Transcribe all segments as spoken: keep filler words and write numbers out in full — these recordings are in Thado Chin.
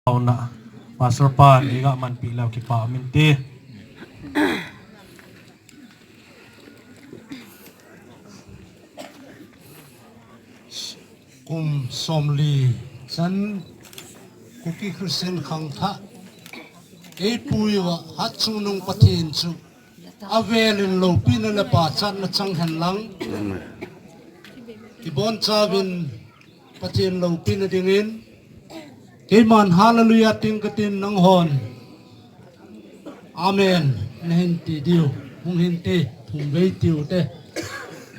Auna, Pastor pa, ni ga man pi lau ki pa min ti. Kum somli chan Kuki Christian khangthah eipui uva hat chungnung Pathen chu avelin loupina le pachatna chang hen lang. Kibonchauvin Pathen loupina dingin keiman hallelujah tin katin nanghon amen nahin ti diu, hung hin ti, thum vei tiu te.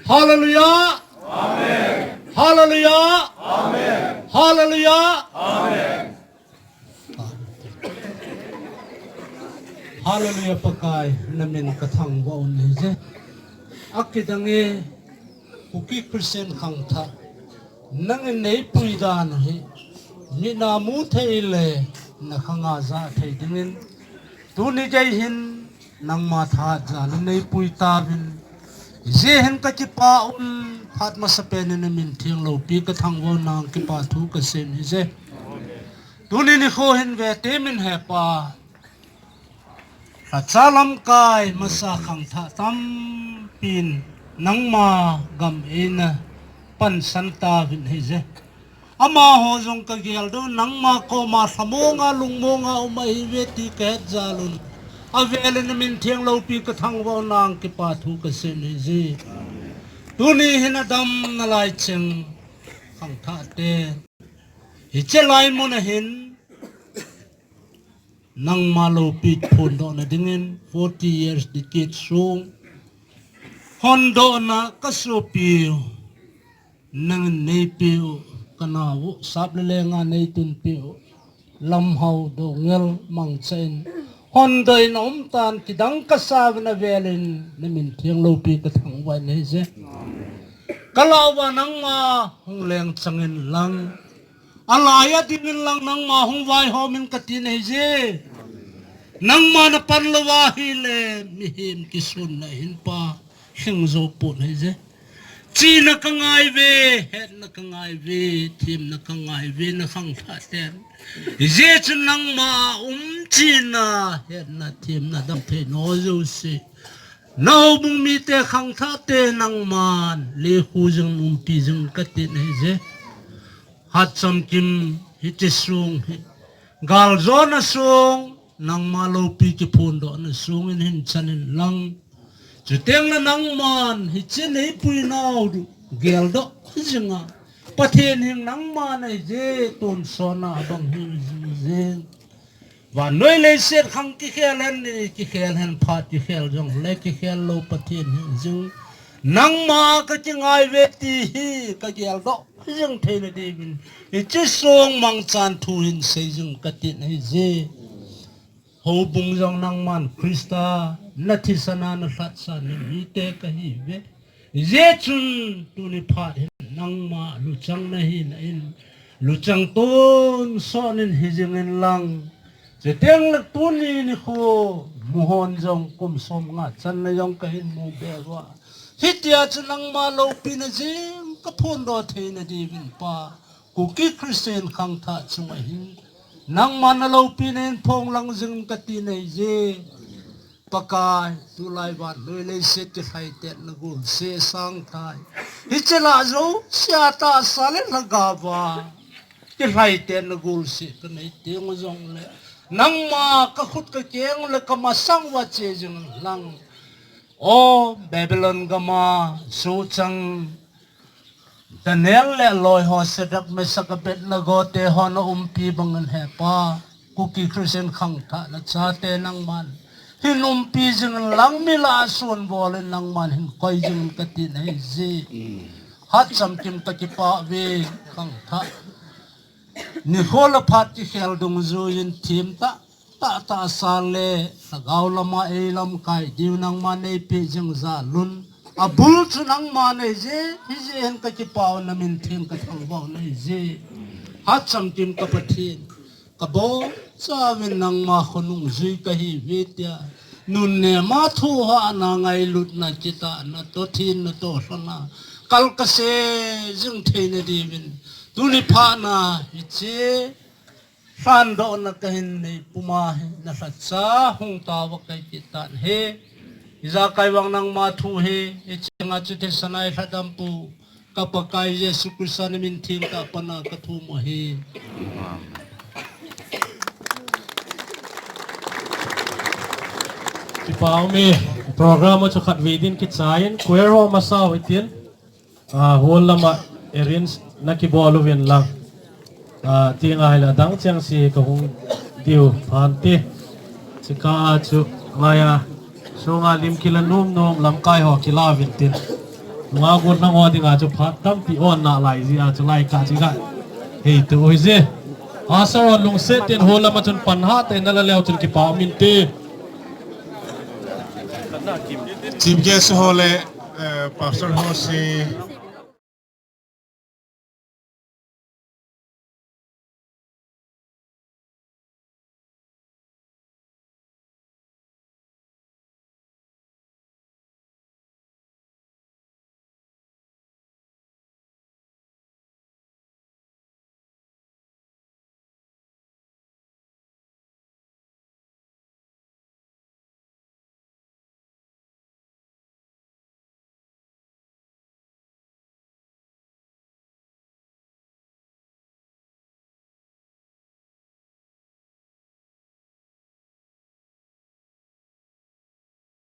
Hallelujah! Amen! Hallelujah! Amen! Hallelujah! Amen! Hallelujah, Pakai, namin kathangvah un hije. Akidang e, Kuki Christian khangthah nangin neipui dan hi, mina mu thei le, nakhanga ja thei dingin, tuni gei hin nangma thahat jal in neipui tauvin. Hijeh hin kakipah un, phat masapen in namin theng loupi kathangvah un, nang kipathu kasei in hije. Tuni nikho hin vete min hepa, lhacha lamkai masa khangthah tampin nangma gam eina pansan tauvin hije. Amaho jong kageldoh, nangma koma lhamonga lungmonga um ahiuve ti kahet jal un, avelin namin theng loupi kathangvah un, nang kipathu kasei in hije. Tuni hin adam nalai cheng khangthah te hiche lai mun ahin nangma loupi phondohna dingin forty years, decade sung hondohna kasopiu, nangin neipeu, kanao u, sap le lenga neitunpeu, Lamhao Doungel Mangcha in hondoh in aumtan, kidang kasauvin avelin namin theng loupi kathangvah in hije. Kalah uva nangma hung leng chang in lang, alai a dingin lang nangma hung vaihom in katin hije. Nangma napan louva ahile mihem kisunna hin pa hing jou pon hije. Chihna kangaiuve, hetna kangaiuve, themna kangaiuve, nakhangthah ten. Hijeh chun nangma um chihna, hetna, themna, damtheina jouse, nahoubung mite khangthah te nangman lekhu jing, umpi jing katin hije. Hatchamkim hiche sung hi galjona sung, nangma loupi kiphondohna sung in hin chan in lang. Chuteng le nangman hiche neipuinau geldoh jinga, Pathen hing nangman ahije, tonsot a abang hing jing jing. Vannoi leiset khang kikhel hen, ni kikhel hen, phat kikhel jongle kikhel lou Pathen hing jing. Nangma kakingaiuve ti hi kageldoh jing theina diuvin hiche song Mangchan thu hin sei jing katin ahije. Houbung jong nangman Christa nathisan a nalhatsan mite kahiuve. Hijeh chun tuni phat hin nangma luchang nahina in, luchang tonsot in hijing in lang. Chuteng le tuni nikho muhon jong kum somnga channa jong kahin mu beuva, hitia chu nangma loupina jeng kaphondoh theina diuvin pa, Kuki Christian khangthah chunga hin nangma naloupina in phong lang jing katin ahije. Pakai, tulai vannoi leiset kilhaitetna gulse sangtai, hiche lah jousea tahsa le lhagaova kilhaitetna gulse kanei teng jongle, nangma kakhut kakeng le kamasang uva che jing lang. O Babylon gama sohchang Daniel le aloiho Shadrach, Meshach, Abednego te hon aumpi bangin hepa, Kuki Christian khangthahna chate nangman hin umpi jing in lang, mi lah a sonbol in nangman hin koi jing in katin ahije. Hatchamkim kakipah uve, khangthah nikho le phat kikhel dungjuiyin themtah tahtah sa le lhagao lama eilamkai diu nangman neipeh jing jal un. Abul chu nangman ahije, hijeh hin kakipah un, namin theng kathangvah un ahije. Hatchamkim ka Pathen, kabonchauvin nangma khonung jui kahiuve tia, nunnema thohhahna, ngailutna, kitahna, toh thenna, toh lhana kal kase jing theina diuvin, tuni phatna hiche Lhandohna kahin nei puma hi nalhacha hung tauva kahi kit tan ahi. Ijakai vang nangma thu hi, ichenga chu thisan a ilhadam pu, ka Pakai Jesu Christa na min theng tah a pana kathum u ahi. Kipa um e, program chu khatvei din kichai in, choir ho masa u hitin, ah, hall lama arrange na kibol uvin lang. Ah, ti ngai la dang cheng si kahung diu phan ti. Chika a chu ngai a, sunga lim kila nom nom lamkai ho kila uvin tin. Nga got nang ho dinga chu phat tampi on nalai jia chu lai ka chi ka. Hei tu oi je. Asa o lungset tin hall lama chun pan hatah in nala leu chun kipa um inte. Chief guest ho le, eh, pastor ho si